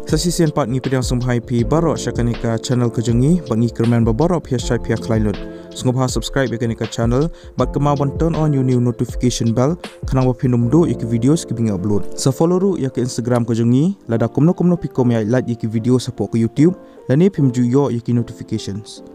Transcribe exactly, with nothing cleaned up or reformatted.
Sa shisien pat ngi pdiang sngewbha ïa phi baroh sha kane ka channel ka jong ngi, bad ngi kyrmen ba baroh phi ïa shai phi ïa khlaiñ lut. Sngewbha subscribe ïa kane ka channel bad kynmaw ban turn on ïa u new notification bell, khnang ba phin ym duh ïa ki videos kiba ngi upload. Sa follow ruh ïa ka Instagram ka jong ngi, lada kumno kumno phi kwah ban ïa like ïa ki videos hapoh ka YouTube, lane phim ju ïoh ïa ki notifications.